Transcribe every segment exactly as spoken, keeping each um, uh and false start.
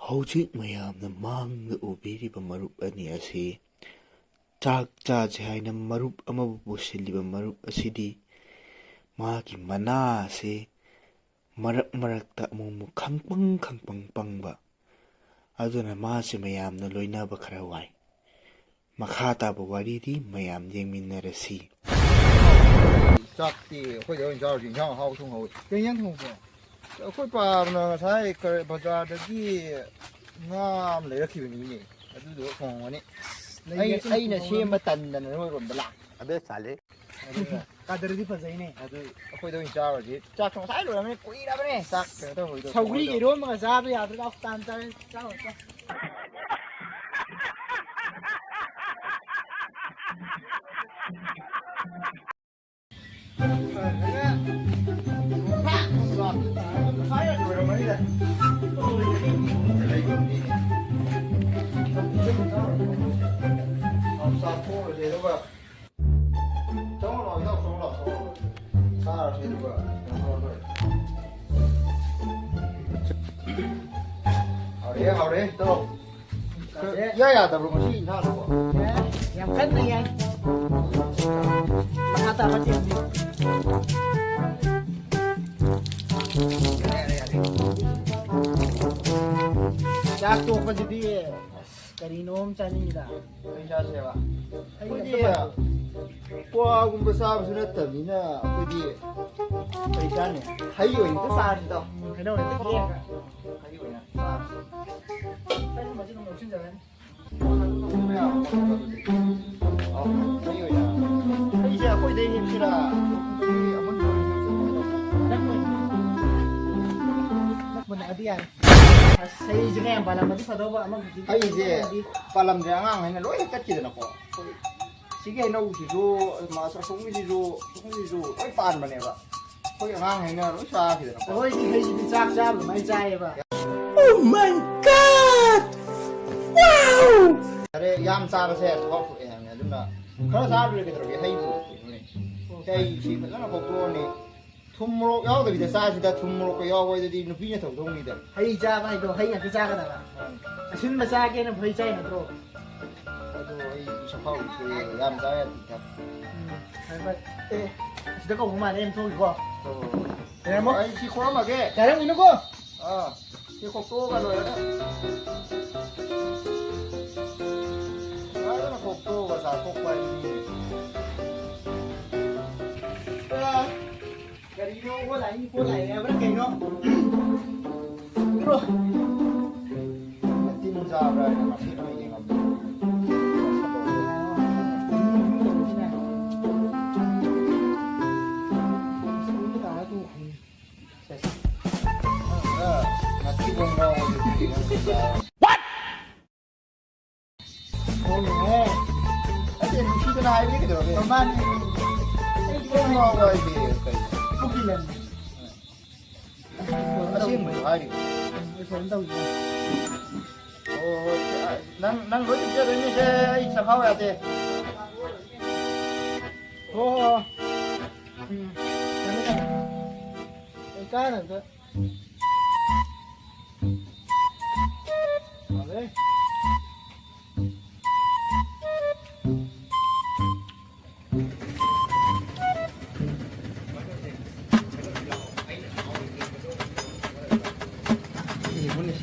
ꯍꯧꯖꯤꯛ ꯃꯌꯥꯝꯅ ꯃꯥꯡꯗ ꯎꯕꯤꯔꯤꯕ ꯃꯔꯨꯞ ꯑꯅꯤ ꯑꯁꯤ ꯆꯥꯛ ꯆꯥꯁꯦ ꯍꯥꯏꯅ ꯃꯔꯨꯞ ꯑꯃꯕꯨ ꯄꯨꯁꯤꯜꯂꯤꯕ ꯃꯔꯨꯞ ꯑꯁꯤꯗꯤ ꯃꯥꯒꯤ ꯃꯅꯥ ꯑꯁꯤ ꯃꯔꯛ ꯃꯔꯛꯇ ꯑꯃꯨꯛ ꯑꯃꯨꯛ ꯈꯪꯄꯪ ꯈꯪꯄꯪ ꯄꯪꯕ, ꯑꯗꯨꯅ ꯃꯥꯁꯤ ꯃꯌꯥꯝꯅ ꯂꯣꯏꯅꯕ ꯈꯔ ꯋꯥꯏ꯫ ꯃꯈꯥ ꯇꯥꯕ ꯋꯥꯔꯤꯗꯤ ꯃꯌꯥꯝ ꯌꯦꯡꯃꯤꯟꯅꯔꯁꯤ꯫ ꯆꯥꯛꯇꯤ ꯑꯩꯈꯣꯏꯗ ꯑꯣꯏꯅ ꯆꯥꯔꯨꯁꯤ, ꯏꯟꯁꯥꯡ ꯑꯍꯥꯎꯕ ꯊꯣꯡꯍꯧꯋꯤ꯫ ꯀꯩ ꯏꯟꯁꯥꯡ ꯊꯣꯡꯉꯛꯄ꯭ꯔꯣ? ꯑꯩꯈꯣꯏ ꯄꯥꯕꯅ ꯉꯁꯥꯏ ꯀꯔꯤ ꯕꯖꯥꯔꯗꯒꯤ ꯉꯥ ꯑꯃ ꯂꯩꯔꯛꯈꯤꯕꯅꯤꯅꯦ, ꯑꯗꯨꯗꯣ ꯊꯣꯡꯉꯝꯒꯅꯤ꯫ ꯑꯩ, ꯑꯩꯅ ꯁꯦꯝꯕ ꯇꯟꯗꯅ ꯅꯣꯏꯔꯣꯝꯗ ꯂꯥꯛꯄ꯫ ꯑꯗꯨ ꯆꯥꯂꯦ꯫ ꯑꯗꯨꯅ ꯀꯥꯗꯔꯗꯤ ꯐꯖꯩꯅꯦ꯫ ꯑꯗꯨ ꯑꯩꯈꯣꯏꯗ ꯑꯣꯏꯅ ꯆꯥꯔꯨꯔꯁꯤ꯫ ꯆꯥꯛꯁꯨ ꯉꯁꯥꯏ ꯂꯣꯏꯔꯝꯃꯅꯤ, ꯀꯨꯏꯔꯕꯅꯦ ꯆꯥꯛ ꯀꯩꯅꯣ ꯇꯧꯕꯩꯗꯣ꯫ ꯁꯧꯒ꯭ꯔꯤꯒ ꯏꯔꯣꯟꯕꯒ ꯆꯥꯕ ꯌꯥꯗ꯭ꯔꯥ? ꯇꯥꯟ ꯆꯥꯔꯦ꯫ ꯆꯥꯔꯣ, ꯆꯥꯔꯣ꯫ ꯍꯥꯎꯔꯦ, ꯍꯥꯎꯔꯦ, ꯇꯧ꯫ ꯏꯌꯥ ꯌꯥꯗꯕ꯭ꯔꯣ ꯉꯁꯤ ꯏꯟꯁꯥꯡꯗꯨꯕꯣ? ꯌꯥꯝ ꯀꯟꯅ ꯌꯥꯏ꯫ ꯃꯈꯥ ꯇꯥꯕ ꯇꯦꯝꯁꯤ꯫ ꯌꯥꯔꯦ, ꯌꯥꯔꯦ, ꯌꯥꯔꯦ꯫ ꯆꯥꯛ ꯇꯣꯛꯄꯁꯤꯗꯤ ꯑꯁ, ꯀꯔꯤꯅꯣ ꯑꯃ ꯆꯥꯅꯤꯡꯉꯤꯗ꯫ ꯀꯔꯤ ꯆꯥꯁꯦꯕ? ꯑꯩꯈꯣꯏꯗꯤ ꯀ꯭ꯋꯥꯒꯨꯝꯕ ꯆꯥꯕꯁꯨ ꯅꯠꯇꯕꯅꯤꯅ ꯑꯩꯈꯣꯏꯗꯤ ꯀꯔꯤ ꯆꯥꯅꯤ? ꯍꯩ ꯑꯣꯏꯅ ꯍꯦꯛꯇ ꯆꯥꯔꯁꯤꯗ꯫ ꯍꯩꯅꯧ ꯍꯦꯛꯇ ꯍꯦꯛꯑꯒ꯫ ꯍꯩ ꯑꯣꯏꯅ ꯆꯥꯔꯁꯤ꯫ ꯑꯩꯁꯨ ꯃꯆꯤꯟ ꯑꯃ ꯂꯧꯁꯤꯟꯖꯔꯅꯤ꯫ ꯑꯩꯁꯦ ꯑꯩꯈꯣꯏꯗꯩ ꯍꯦꯛꯁꯤꯔꯥ? ꯑꯅꯛꯄꯅ ꯑꯗꯤ ꯌꯥꯔꯦ꯫ ꯑꯁ, ꯍꯩꯁꯦ ꯃꯌꯥꯝ ꯄꯥꯜꯂꯝꯃꯗꯤ ꯐꯗꯧꯕ, ꯑꯃ ꯍꯧꯖꯤꯛ ꯍꯩꯁꯦ ꯄꯥꯜꯂꯝꯗ꯭ꯔꯦ, ꯑꯉꯥꯡ ꯍꯥꯏꯅ ꯂꯣꯏ ꯍꯦꯛꯇꯠꯈꯤꯗꯅꯀꯣ꯫ ꯑꯩꯈꯣꯏ ꯁꯤꯒꯤ ꯍꯩꯅꯧꯁꯤꯁꯨ, ꯑꯁꯣꯝꯒꯤꯁꯤꯁꯨ, ꯑꯁꯣꯝꯒꯤꯁꯤꯁꯨ ꯂꯣꯏ ꯄꯥꯟꯕꯅꯦꯕ꯫ ꯑꯩꯈꯣꯏ ꯑꯉꯥꯡꯈꯩꯅ ꯂꯣꯏ ꯆꯥꯈꯤꯗꯅꯀꯣ꯫ ꯑꯩꯈꯣꯏꯗꯤ ꯍꯩꯁꯤꯗꯤ ꯆꯥꯛ ꯆꯥꯕ ꯑꯗꯨꯃꯥꯏꯅ ꯆꯥꯏꯌꯦꯕ꯫ Oh my God! Wow! ꯌꯥꯔꯦ, ꯌꯥꯝ ꯆꯥꯕꯁꯦ ꯊꯕꯛ ꯊꯣꯛꯑꯦ ꯍꯥꯏꯕꯅꯦ, ꯑꯗꯨꯅ ꯈꯔ ꯆꯥꯔ ꯂꯣꯏꯔꯦ ꯀꯩꯗꯧꯔꯒꯦ, ꯍꯩꯕꯨ ꯀꯩꯅꯣꯅꯦ꯫ ꯍꯩꯁꯤ ꯐꯖꯅ ꯈꯣꯛꯇꯣꯛꯑꯅꯤ, ꯊꯨꯝ ꯃꯣꯔꯣꯛ ꯌꯥꯎꯗꯕꯤꯗ ꯆꯥꯁꯤꯗ, ꯊꯨꯝ ꯃꯣꯔꯣꯛꯀ ꯌꯥꯎꯕꯗꯗꯤ ꯅꯨꯄꯤꯅ ꯊꯧꯗꯧꯅꯤꯗ꯫ ꯍꯩ ꯆꯥꯕ ꯍꯥꯏꯗꯣ ꯍꯩ ꯉꯥꯛꯇ ꯆꯥꯒꯗꯕ꯫ ꯎꯝ꯫ ꯑꯁꯤꯟꯕ ꯆꯥꯒꯦꯅ ꯍꯩ ꯆꯥꯏ ꯅꯠꯇ꯭ꯔꯣ? ꯑꯗꯣ ꯑꯩ ꯆꯈꯥꯎꯁꯦ ꯌꯥꯝ ꯆꯥ ꯌꯥꯗꯦꯗ꯫ ꯎꯝ, ꯐꯔꯦ, ꯐꯔꯦ꯫ ꯑꯦ, ꯑꯁꯤꯗ ꯀꯧꯕ ꯃꯥꯜꯂꯦ, ꯑꯩ ꯑꯃꯨꯛ ꯊꯣꯛꯈꯤꯀꯣ꯫ ꯑꯣ꯫ ꯂꯩꯔꯝꯃꯣ꯫ ꯑꯩ ꯁꯤ ꯈꯣꯛꯑꯝꯃꯒꯦ꯫ ꯗꯥꯏꯔꯦꯛ ꯎꯏꯅꯨꯀꯣ꯫ ꯑꯥ, ꯁꯤ ꯈꯣꯛꯇꯣꯛꯑꯒ ꯂꯣꯏꯔꯦ꯫ ꯐꯖꯅ ꯈꯣꯛꯇꯣꯛꯑꯒ ꯆꯥꯊꯣꯛꯄ ꯍꯥꯏꯗꯨꯅꯤ꯫ ꯑꯥ, ꯀꯔꯤꯅꯣ, ꯑꯣꯟꯂꯥꯏꯟꯒꯤ ꯄꯣꯠ ꯂꯥꯛꯑꯦ ꯍꯥꯏꯕ꯭ꯔꯥ ꯀꯩꯅꯣ? ꯄꯤꯔꯣ꯫ ꯇꯤꯟ ꯆꯥꯕ꯭ꯔꯥ ꯍꯥꯏꯅ ꯉꯁꯤ ꯅꯣꯏ ꯌꯦꯡꯉꯝꯕꯅꯤ꯫ ꯍꯣꯏꯅꯦ꯫ ꯑꯩꯗꯤ ꯅꯨꯡꯁꯤꯗꯅ ꯍꯥꯏꯕꯅꯤ ꯀꯩꯗꯧꯔꯒꯦ? ꯃꯃꯥꯅꯤ꯫ ꯑꯩꯗꯤ ꯀꯣꯛ ꯉꯥꯎꯕ ꯍꯥꯏꯗꯤ ꯀꯩꯅꯣ? ꯄꯨꯛꯀꯤ ꯂꯟꯅꯤ꯫ ꯑꯁꯦꯡꯕꯩ ꯍꯥꯏꯔꯤꯕ꯫ ꯑꯩ ꯐꯣꯟ ꯇꯧꯒꯦ꯫ ꯑꯣ, ꯍꯣꯏ, ꯁꯦ, ꯑ, ꯅꯪ, ꯅꯪ ꯂꯣꯏ ꯄꯤꯖꯗꯣꯏꯅꯦ, ꯁꯦ, ꯑꯩ ꯆꯈꯥꯎ ꯌꯥꯗꯦ꯫ ꯍꯣ, ꯍꯣ, ꯍꯣ꯫ ꯎꯝ, ꯊꯝꯃꯦ, ꯊꯝꯃꯦ꯫ ꯑꯩ ꯀꯥꯟꯅꯕꯗ꯫ ꯐꯔꯦ꯫ ꯌꯦꯡꯉꯨꯅꯦ꯫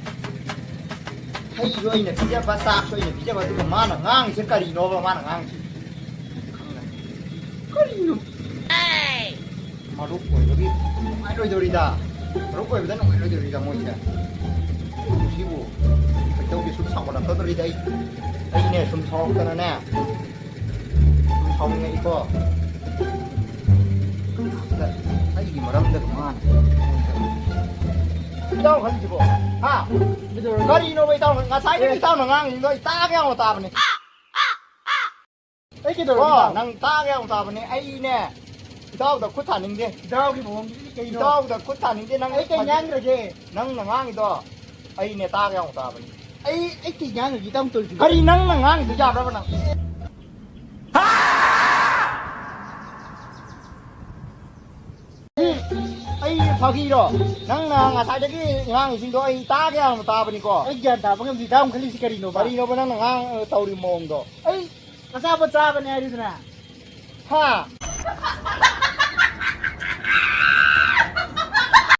ꯍꯩꯁꯨ ꯑꯩꯅ ꯄꯤꯖꯕ, ꯆꯥꯛꯁꯨ ꯑꯩꯅ ꯄꯤꯖꯕ, ꯑꯗꯨꯒ ꯃꯥꯅ ꯉꯥꯡꯉꯤꯁꯦ ꯀꯔꯤꯅꯣꯕ ꯃꯥꯅ ꯉꯥꯡꯉꯤꯁꯦ? ꯈꯪꯗꯦ꯫ ꯀꯔꯤꯅꯣ? ꯃꯔꯨꯞ ꯑꯣꯏꯕꯒꯤ ꯅꯨꯡꯉꯥꯏꯔꯣꯏꯗꯧꯔꯤꯗ꯫ ꯃꯔꯨꯞ ꯑꯣꯏꯕꯗ ꯅꯨꯡꯉꯥꯏꯔꯣꯏꯗꯧꯔꯤꯗ ꯃꯣꯏꯁꯦ꯫ ꯁꯤꯕꯨ ꯀꯩꯗꯧꯒꯦ ꯁꯨꯝ ꯁꯥꯎꯒꯠꯂꯛꯀꯗꯧꯔꯤꯗ ꯑꯩ꯫ ꯑꯩꯅꯦ ꯁꯨꯝ ꯁꯥꯎꯔꯛꯇꯅꯅꯦ꯫ ꯁꯨꯝ ꯁꯥꯎꯅꯤꯡꯉꯛꯏꯀꯣ꯫ ꯑꯩꯒꯤ ꯃꯔꯝꯗ ꯃꯥꯅ꯫ ꯏꯇꯥꯎ ꯈꯜꯂꯤꯁꯤꯕꯣ? ꯍꯥ? ꯀꯩꯗꯧꯔꯒꯦ? ꯀꯔꯤꯅꯣꯕ ꯏꯇꯥꯎꯅ? ꯉꯁꯥꯏꯗꯒꯤ ꯑꯦ꯫ ꯏꯇꯥꯎꯅ ꯉꯥꯡꯉꯤꯁꯤꯡꯗꯣ ꯑꯩ ꯇꯥꯒꯦ ꯌꯥꯎꯅ ꯇꯥꯕꯅꯦ꯫ ꯑꯩ ꯀꯩꯗꯧꯔꯒꯦ ꯀꯣ, ꯏꯇꯥꯎ? ꯅꯪ ꯇꯥꯒꯦ ꯌꯥꯎꯅ ꯇꯥꯕꯅꯦ꯫ ꯑꯩꯅꯦ ꯏꯇꯥꯎꯗ ꯈꯨꯠ ꯊꯥꯅꯤꯡꯗꯦ꯫ ꯏꯇꯥꯎꯒꯤ ꯃꯑꯣꯡꯁꯤꯗꯤ ꯀꯩꯅꯣ? ꯏꯇꯥꯎꯗ ꯈꯨꯠ ꯊꯥꯅꯤꯡꯗꯦ꯫ ꯅꯪ ꯑꯩ ꯀꯩ ꯉꯥꯡꯈ꯭ꯔꯒꯦ? ꯅꯪꯅ ꯉꯥꯡꯉꯤꯗꯣ ꯑꯩꯅꯦ ꯇꯥꯒꯦ ꯌꯥꯎꯅ ꯇꯥꯕꯅꯦ꯫ ꯑꯩ, ꯑꯩ ꯀꯩ ꯉꯥꯡꯈ꯭ꯔꯒꯦ ꯏꯇꯥꯎ ꯇꯧꯔꯤꯁꯤꯕꯣ? ꯀꯔꯤ ꯅꯪꯅ ꯉꯥꯡꯉꯤꯗꯣ ꯌꯥꯕ꯭ꯔꯕ ꯅꯪ? ꯐꯥꯒꯤꯔꯣ? ꯅꯪꯅ ꯉꯁꯥꯏꯗꯒꯤ ꯉꯥꯡꯉꯤꯁꯤꯡꯗꯣ ꯑꯩ ꯇꯥꯒꯦ ꯌꯥꯎꯅ ꯇꯥꯕꯅꯤꯀꯣ꯫ ꯑꯩ ꯒ꯭ꯌꯥꯟ ꯇꯥꯕ ꯉꯝꯗꯦ꯫ ꯇꯥꯕ ꯈꯜꯂꯤꯁꯤ ꯀꯔꯤꯅꯣꯕ? ꯀꯔꯤꯅꯣꯕ ꯅꯪꯅ ꯉꯥꯡ-, ꯇꯧꯔꯤ ꯃꯑꯣꯡꯗꯣ? ꯑꯩ ꯑꯆꯥꯄꯣꯠ ꯆꯥꯕꯅꯦ ꯍꯥꯏꯔꯤꯗꯅ꯫ ꯍꯥ?